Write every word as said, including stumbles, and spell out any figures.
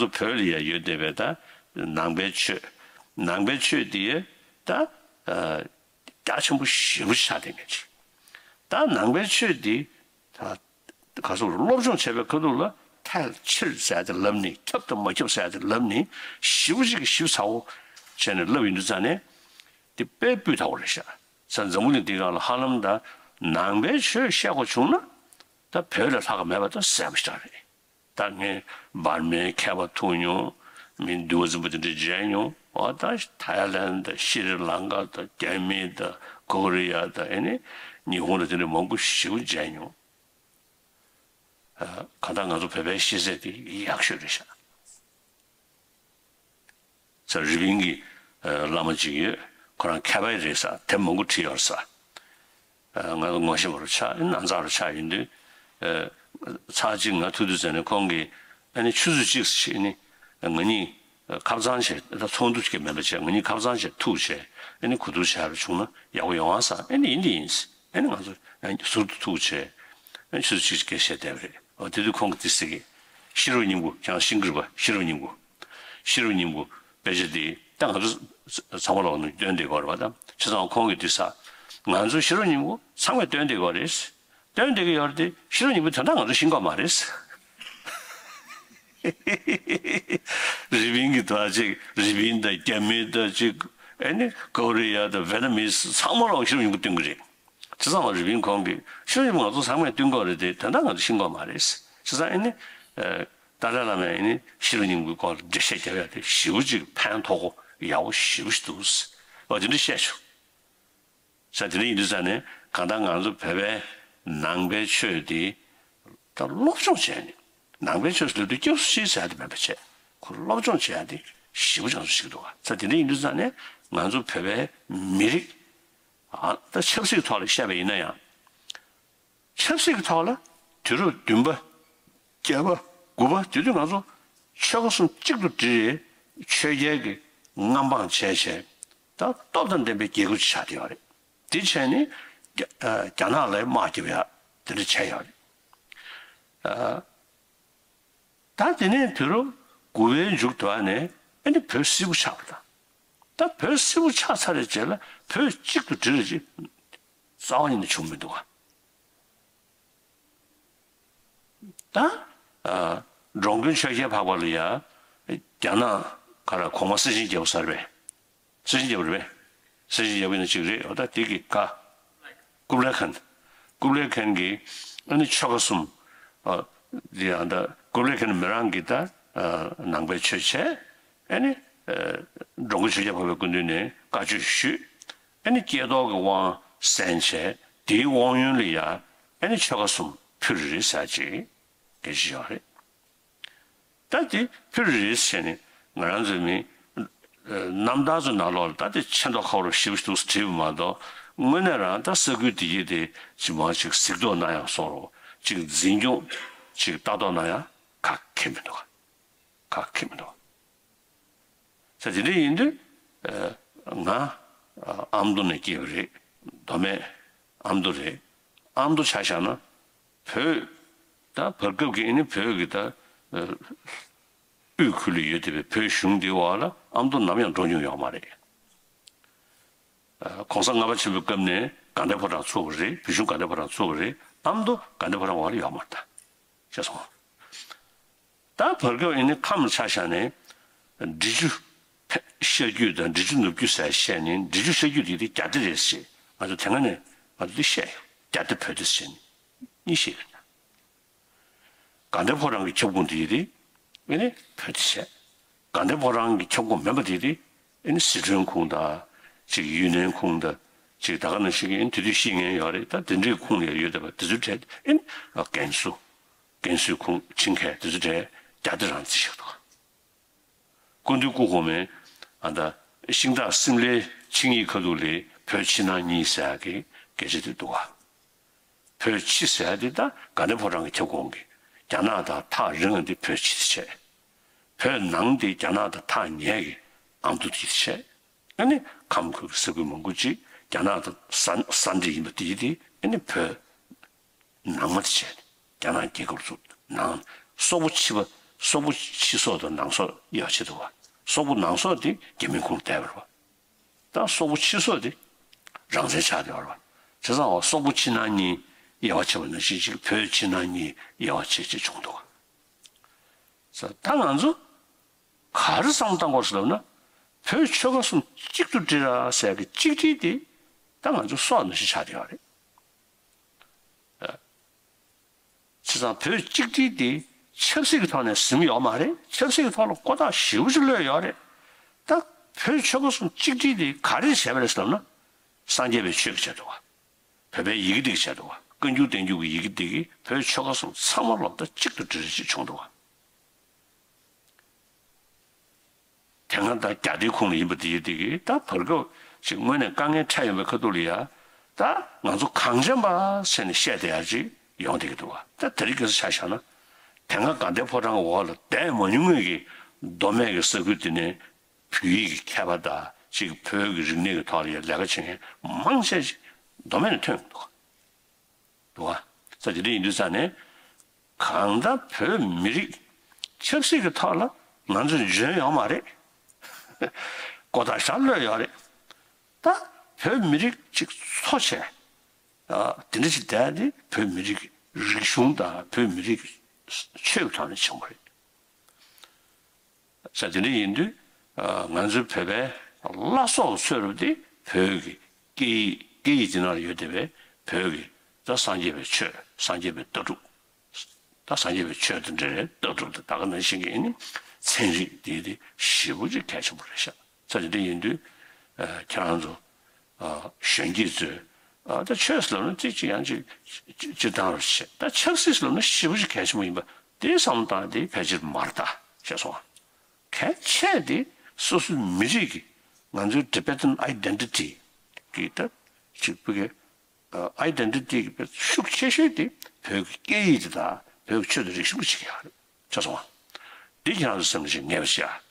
བོད་ལ་ཡ་ཡོད་བསྡད་པའི་ད་ནང་པའི་ཆོས། ནང་པའི་ཆོས་དེ་ད་རྒྱ་ཆེན་པོ་ཞེ་པོ་ཆགས་བསྡད་མཁན་ཅིག་ད་ནང་པའི་ཆོས་དེ་ད་ག་སོགས་སློབ་སྦྱོང་བྱས་པའི་ཁ་ཐུག་ལ་ཐལ་ཕྱིར་ཟེར་ཡ་དེ་ལབ་ནས། ཁྱབ་དང་མ་ཁྱབ་ཟེར་ཡ་དེ་ལབ་ནས། ཞེ་པོ་ཅིག་གི་ཞིབ་ཚགས་པོ་བྱས་ནས་ལབ་ཡོང་དུས་ཙང་ནས་དེ་དཔེ་སྤུས་དག་པོ་རེད་ཤག་ས་འཛམ་བུ་གླིང་འདི་སྒང་ལ་ཧ་ལམ་ད་ནང་པའི་ཆོས་བཤད་དགོས་བྱུང་ན་ད་བོད་ལས་ལྷག་ག་མེད་པ་ད་གསལ་པོ་ཞེ་དྲག་རེད། ད་ངས་འབར་མའི་མཁས་པ་ཐུག་མྱོང་། མི་འདུལ་བ་འཛིན་པ་དེ་འདྲ་མཇལ་མྱོང་། འོ་ད་ཐའི་ལན་དང་ཤྲི་ལང་ཀ་དང་རྒྱ་མི་དང་ཀོ་རི་ཡ་དང་ཨེ་ནི་ཉི་ཧོང་དང་དེ་འདྲ་མང་པོ་ཞེ་པོ་མཇལ་མྱོང་། ཨ། གང་ལྟར་ང་ཚོ་བོད་པའི་ཤེས་ཚད་དེ་ཡག་ཤོས་རེད་ཤག་ས་རི་པིན་གྱི་ཨ་བླ་མ་ཅིག་ཡོད། ཁོ་རང་མཁས་པ་རེད་ས། དེབ་མང་པོ་བྲིས་ཡོད་ས། ཨ། ང་ཚོ་ངོ་ཤེས་པ་རུ་ཆགས། ཨ་ནི་ནང་ཚགས་རུ་ཆགས་ཡིན་དུས། ཨ། ཚར་གཅིག་ང་ཐུག་དུས་ཙམ་ནས་ཁོང་གིས་ཨ་ནི་ཆུ་ཚོད་གཅིག་ཙམ་ཞིག་ཨ་ནི་ང་གཉིས་ཁ་སང་བྱས། ད་ཚོགས་འདུ་ཅིག་མིན་པ་བྱས། ང་གཉིས་ཁ་སང་བྱས་ཐུག་བྱས། ཨ་ནི་གོ་བསྡུར་བྱས་པ་བྱུང་ན་ཡག་པོ་ཡོང་ཨ་ས། ཨ་ནི་ཡིན་དེ་ཡིན། ཨ་ནི་ང་ཚོ་ཨ་ནི་ཟུར་དུ་ཐུག་བྱས། ཨ་ནི་ཆུ་ཚོད་གཅིག་ཙམ་སྐད་བཤད་བསྡད་པ་རེད། འོ་དེ་དུས་ཁོང་གིས་དེ་ཟེར་གི། ཤེས་རབ་སྙིང་པོ། ཁྱེད་རང་ཤེས་ཀྱི་རེད་པ། ཤེས་རབ་སྙིང་པོ། ཤེས་རབ་སྙིང་པོ་དཔེ་ཆ་དེ་ད་ང་ཚོ་ཚང་མ་ལོག་ནས་སྟོན་བསྡད་ཀྱི་ཡོད་རེད་པ། ད་བྱས་ཙང་ཁོང་གིས་དེ་ཟེར། ང་ཚོ་ཤེས་རབ་སྙིང་པོ་ཚང་མས་སྟོན་བསྡད་ཀྱི་ཡོད་རེད། སྟོན་བསྡད་ཀྱི་ཡོད་རེད་དེ། ཤེས་རབ་སྙིང་པོ་དོན་དག་ང་ཚོ་ཤེས་ཀྱི་ཡོད་མ་རེད། རི་པིན་གྱི་ད་ཅིག་རི་པིན་དང་རྒྱ་མི་དང་ཅིག་ཨ་ནི་ཀོ་རི་ཡ་དང་ཝེ་ཏ་ནམ་མི་ཚང་མ་ལོག་ཤེས་རབ་སྙིང་པོ་སྟོན་གྱི་རེད། བྱས་ཙང་རི་པིན་ཁོང་གིས་ཤེས་རབ་སྙིང་པོ་ང་ཚོ་ཚང་མས་སྟོན་གྱི་ཡོད་རེད་དེ། དོན་དག་ང་ཚོ་ཤེས་ཀྱི་ཡོད་མ་རེད། བྱས་ཙང་ཨ་ནི་ཨ་ཏཱ་ལའི་བླ་མས་ཨ་ནི་ཤེས་རབ་སྙིང་པོའི་སྐོར་ལ་འགྲེལ་བཤད་རྒྱབ་ཡ་དེ་ཞེ་པོ་ཅིག་ཕན་ཐོགས་པོ་ཡག་པོ་ཞེ་པོ་ཞིག་འདུག། འོ་དེ་འདྲ་བཤད་བྱུང་། ས་དེ་འདྲ་ཡིན་དུས་ཙང་ནས་གང་ལྟར་ང་ཚོ་བོད་པའི་ནང་པའི་ཆོས་དེ་ད་སློབ་སྦྱོང་བྱས་ནས། ནང་པའི་ཆོས་སུ་སླེབས་དུས་སྐྱབས་སུ་མཆི་ཟེར་ཡ་དེ་མེད་པ་བྱས། ཁོ་སློབ་སྦྱོང་བྱེད་ཡ་དེ་ཞེ་པོ་ཅིག་ང་ཚོ་ཤེས་ཀྱི་འདུག་ག་ས་དེ་འདྲ་ཡིན་དུས་ཙང་ནས་ང་ཚོ་བོད་པའི་མི་རིགས། ཨ། ད་ཆབ་སྲིད་ཐོག་ལ་བཤད་པ་ཡིན་ན་ཡང་། ཆབ་སྲིད་ཀྱི་ཐོག་ལ་དུས་རབས་བདུན་པ། བརྒྱད་པ། དགུ་པ་དེ་དུས་ང་ཚོ་ཆོལ་ཁ་གསུམ་གཅིག་ཏུ་སྒྲིལ་རེད། ཆོས་རྒྱལ་གྱི་མངའ་འབངས་བྱས་བྱས། ད་སྟོབས་དང་ལྡན་པའི་རྒྱལ་ཁབ་ཅིག་ཆགས་བསྡད་ཡོད་རེད། དེ་བྱས་ནས་རྒྱ་ཨ་རྒྱ་ནག་ལ་དམག་རྒྱབ་ཡ་དེ་འདྲ་བྱས་ཡོད་རེད། ཨ། ད་དེ་ནས་དུས་རབས་དགུ་པའི་མཇུག་དེ་བ་ནས་ཨ་ནི་བོད་སིལ་བུ་ཆགས་པ་དང་། ད་བོད་སིལ་བུ་ཆགས་ཚར་བའི་རྗེས་ལ་བོད་གཅིག་ཏུ་སྒྲིལ་རེད་ཅེས་རྩ་བ་ཉིད་ནས་བྱུང་མི་འདུག་ག་ད་ཨ་འགྲོ་མགོན་ཆོས་རྒྱལ་འཕགས་པ་ལ་ཡ་རྒྱ་ནག་ག་རེ་གོང་མ་སེ་ཆེན་རྒྱལ་པོ་ཟེར་བས། སེ་ཆེན་རྒྱལ་པོ་རེད་པས། སེ་ཆེན་རྒྱལ་པོ་ཡིན་ན་གཅིག་རེད། འོ་ད་དེ་གི་ཀ་ཀུབ་ལའི་ཁན། ཀུབ་ལའི་ཁན་གྱིས་ཨ་ནི་ཆོལ་ཁ་གསུམ། ཨ། དེ་ཡང་ད་ཀུབ་ལའི་ཁན་མི་རང་གིས་ད་ཨ་ནང་པའི་ཆོས་བྱས། ཨ་ནི་ཨ་འགྲོ་མགོན་ཆོས་རྒྱལ་འཕགས་པའི་སྐུ་མདུན་ནས་བཀའ་ཆོས་ཞུས། ཨ་ནི་ཀྱེ་རྡོར་གྱི་དབང་གསན་བྱས། དེའི་དབང་ཡོན་ལ་ཡ་ཨ་ནི་ཆོལ་ཁ་གསུམ་ཕུལ་རེད་ཟེར་ཅིག་སྐད་ཆ་ཡོད་རེད། ད་དེ་ཕུལ་རེད་ཟེར་ནས་ང་རང་ཚོའི་མི་ཨ་རྣམ་ཐར་ཚོའི་ནང་ལོགས་ལ་ད་དེ་ཆེ་མདོག་ཁ་པོ་ཞེ་པོ་ཞིག་འདུག་བྲིས་པ་མ་གཏོགས། དངོས་གནས་རང་ད་ས་ཁུལ་དེ་གྱད་དེ་ཅིག་མ་ཅིག་གཟིགས་རྟོག་གནང་ཡག་སོགས་རོགས། ཅིག་འཛིན་སྐྱོང་ཅིག་ལྟ་རྟོག་གནང་ཡག་ག་གེ་མི་འདུག་ག་གེ་མི་འདུག་ས་དེ་འདྲ་ཡིན་དུས་ཨ་ང་ཨ་ཨ་མདོ་ནས་སྐྱེས་པ་རེད། མདོ་སྨད་ཨ་མདོ་རེད། ཨ་མདོ་ཆ་བཞག་ན་བོད་ད་བར་སྐབས་ཀྱི་ཨ་ནི་བོད་ཀྱི་ད་ཨ་དབུས་ཁུལ་ལ་ཡོད་བསྡད་པའི་བོད་གཞུང་འདིའི་འོག་ལ་ཨ་མདོ་ནམ་ཡང་འགྲོ་མྱོང་ཡོད་མ་རེད། ཨ་གོང་ས་ལྔ་པ་ཆེན་པོའི་སྐབས་ནས་དགའ་ལྡན་ཕོ་བྲང་ཚུགས་པ་རེད། བོད་གཞུང་དགའ་ལྡན་ཕོ་བྲང་ཚུགས་པ་རེད། ཨ་མདོ་དགའ་ལྡན་ཕོ་བྲང་འོག་ལ་ཡོད་མ་རེད། ད་ཤེས་སོང་། ད་བར་སྐབས་ཨ་ནི་ཁམས་ཆ་བཞག་ནས་འབྲི་ཆུ་ཤར་རྒྱུད་དང་འབྲི་ཆུ་ནུབ་རྒྱུད་ཟེར་བཤད་ནས། འབྲི་ཆུ་ཤར་རྒྱུད་དེ་དེ་རྒྱ་སྡེ་རེད་ཟེར། ང་ཚོ་དེ་སྔ་ནས་ང་ཚོ་འདི་བཤད་ཡོད། རྒྱ་སྡེ་བོད་སྡེ་ཟེར་ནས་གཉིས་བཤད་ཡོད། དགའ་ལྡན་ཕོ་བྲང་གི་ཁྱབ་ཁོངས་དེ་དེ་ཨ་ནི་བོད་སྡེ་བྱས། དགའ་ལྡན་ཕོ་བྲང་གི་ཁྱབ་ཁོངས་མིན་པ་དེ་དེ་ཨ་ནི་སི་ཁྲོན་ཁོངས་དང་ཅིག་ཡུན་ནན་ཁོངས་དང་ཅིག་ད་ག་ནང་བཞིན་གྱི་ཨ་ནི་དེ་དུས་ཤེས་མཁན་ཡོད་རེད། ད་དེ་འདྲའི་ཁོངས་ལ་ཡོད་བསྡད་པ་དེ་ཚོའི་གྲས་ཨ་ནི་ཀན་སུའུ། ཀན་སུའུ་ཁོངས་ཆིང་ཁའི་དེ་ཚོ་གྲས་རྒྱ་སྡེ་རང་བརྩི་བཞག་འདུག་སྐུ་མདུན་སྐུ་གོང་མས་ཨ་ད་ཤིང་སྟག་སིམ་ལའི་ཆིངས་ཡིག་ཁ་ཐུག་ལ་བོད་ཕྱི་ནང་གཉིས་ཟེར་ཡག་གི་སྐད་ཆ་དེ་འདུག་ག་བོད་ཕྱི་ཟེར་ཡག་དེ་ད་དགའ་ལྡན་ཕོ་བྲང་གི་ཁྱབ་ཁོངས་ཀྱི་རྒྱ་ནག་དང་ཐག་རིང་བ་དེ་བོད་ཕྱི་དེ་བྱས། བོད་ནང་དེ་རྒྱ་ནག་དང་ཐག་ཉེ་གི་ཨ་མདོ་དེ་བྱས། ཨ་ནི་ཁམས་ཁུལ་གྱི་ས་ཁུལ་མང་པོ་ཅིག་རྒྱ་ནག་དང་ས་ས་འདྲེས་ཡིན་པ་དེ་དེ་ཨ་ནི་བོད་ནང་མ་དེ་བྱས། རྒྱ་ནག་རྒྱལ་ཁབ་ཚོ་ནང་སོག་པོ་ཕྱི་པ་ སོག་པོ་ཕྱི་སོག་དང་ནང་སོག་དབྱེ་བ་ཕྱེ་འདུག་བ། སོག་པོ་ནང་སོག་དེ་རྒྱ་མིའི་ཁོངས་བསྡད་པ་རེད་བ། ད་སོག་པོ་ཕྱི་སོག་དེ་རང་བཙན་ཆགས་བསྡད་པ་རེད་བ། བྱས་ཙང་བ་སོག་པོ་ཕྱི་ནང་གཉིས་དབྱེ་བ་ཕྱེ་བ་ནང་བཞིན་ཅིག་བོད་ཕྱི་ནང་གཉིས་དབྱེ་བ་ཕྱེ་ཅིག་བྱུང་འདུག་བ། ད་ང་ཚོ་ག་རེ་བསམ་བློ་བཏང་དགོས་ཟེར་ལབ་ན། བོད་ཆོལ་ཁ་གསུམ་གཅིག་ཏུ་སྒྲིལ་ར་ཟེར་གི་གཅིག་སྒྲིལ་དེ་ད་ང་ཚོ་སྲོག་ནང་བཞིན་ཆགས་བསྡད་ཡོད་རེད། བྱས་ཙང་བོད་གཅིག་སྒྲིལ་དེ་ཆབ་སྲིད་ཀྱི་ཐོག་ནས་ཟིན་ཡོད་མ་རེད། ཆབ་སྲིད་ཀྱི་ཐོག་ལ་ཀོ་ཐག་ཞེ་པོ་ཅིག་གློད་ཡོད་རེད། ད་བོད་ཆོལ་ཁ་གསུམ་གཅིག་སྒྲིལ་དེ་ག་རེ་བྱས་པ་རེད་ཟེར་ལབ་ན། སངས་རྒྱས་པའི་ཆོས་ཀྱི་ཆེད་དུ་བ། བོད་པའི་ཡི་གེ་འདི་གི་ཆེད་དུ་བ། བཀའ་འགྱུར་བསྟན་འགྱུར་གྱི་ཡི་གེ་འདི་གིས་བོད་ཆོལ་ཁ་གསུམ་ཚང་མ་ལོ་ཟླ་གཅིག་ཏུ་སྒྲིལ་རེ་ཅིག་བྱུང་འདུག་བ། དེ་སྔ་ད་རྒྱ་སྡེའི་ཁོངས་ལ་ཡིན་པ་དེ་ཡིན་དེ་གི་ད་བར་སྐབས་ཤིག་དངོས་གནས་དཀའ་ངལ་འཕྲད་ཡོང་བའི་ཁ་ཐུག་ལ་ཡ། ད་ང་ཚོ་གངས་ཅན་པ་ཟེར་ནས་བཤད་བསྡད་ཡ་ཅིག་ཡོང་བསྡད་ཀྱི་འདུག་བ། ད་དེ་རིང་ཁ་སང་ཆ་བཞག་ན། དེ་སྔ་དགའ་ལྡན་ཕོ་བྲང་གི་འོག་ལ་བསྡད་མ་མྱོང་མཁན་གྱི་མདོ་སྨད་ཀྱི་ས་ཁུལ་དེ་ནས་བོད་ཡིག་གི་མཁས་པ་དང་ཅིག་བོད་ཀྱི་རིག་གནས་ཀྱི་ཐོག་ལ་ཡ་ལས་ཀ་བྱེད་མཁན་མང་ཆེ་ཞིག་མདོ་སྨད་ནས་ཐོན་ཡོང་གི་འདུག་བ། འདུག་བ། ས་དེ་འདྲ་ཡིན་དུས་ཙང་ནས། གང་ལྟར་བོད་མི་རིགས་ཆབ་སྲིད་ཀྱི་ཐོག་ལ་ང་ཚོ་འཇོན་ཡོད་མ་རེད། ཀོ་ཐག་ཞག་གློད་ཡོད་རེད། ད་བོད་མི་རིགས་ཅིག་འཚོ་བྱས། ཨ། དེ་འདྲ་ཞིག་བསྡད་དེ་བོད་མི་རིགས་ཀྱི་རིག་གཞུང་དང་བོད་མི་རིགས་ཀྱི་ཆོས་ཀྱི་ཐོག་ནས་བྱུང་བ་རེད། ས་དེ་འདྲ་ཡིན་དུས། ཨ། ང་ཚོའི་བོད་པའི་བླ་སྲོག་གི་ཚོད་རུ་དེ་བོད་ཀྱི་སྐད་ཡིག་སྐད་ཡིག་དེ་ནང་ལ་ཡོད་བསྡད་པའི་བོད་ཀྱི་ད་སངས་རྒྱས་པའི་ཆོས། སངས་རྒྱས་པའི་ལྟ་གྲུབ། ད་སངས་རྒྱས་པའི་ཆོས་དེ་འདྲ་རེད། ལྟ་གྲུབ་དེ་ད་ག་ནང་བཞིན་གྱི་ནི་ཚན་རིག་དེ་དེ་ཞེ་པོ་ཅིག་གལ་ཆེན་པོ་རེད་ཤག་ས་དེ་འདྲ་ཡིན་དུས། ཨ། ཁྱེད་རང་ཚོ། ཨ། གཞོན་སྐྱེས་ཚོས། ཨ། ད་ཆོས་ཟེར་ལབ་ན་ཅིག་ཅིག་ཡང་ཅིག་སྤྱིར་བཏང་རུ་བྱེད། ད་ཆབ་སྲིད་ཟེར་ལབ་ན་ཞེ་པོ་ཅིག་གལ་ཆེན་པོ་ཡིན་པ་དེ་བསམ་བློ་བཏང་དེ་ཕལ་ཆེར་མ་རེད་ད་བཤད་སོང་། གལ་ཆེ་དེ་སོ་སོའི་མི་རིགས་ཀྱི་ང་ཚོའི་Tibetan identity གི་ད་ཅིག་བོད་ཀྱི་identity གི་ཤུགས་ཆེ་ཤོས་དེ་བོད་ཀྱི་སྐད་ཡིག་དེ་དང་བོད་ཀྱི་ཆོས་དང་རིག་གཞུང་གི་ཅིག་ཡང་རེད་བྱས་སོང་བ། འདི་ཁྱེད་རང་ཚོ་སེམས་ལ་ཞིག་ངེས་པ་བྱས།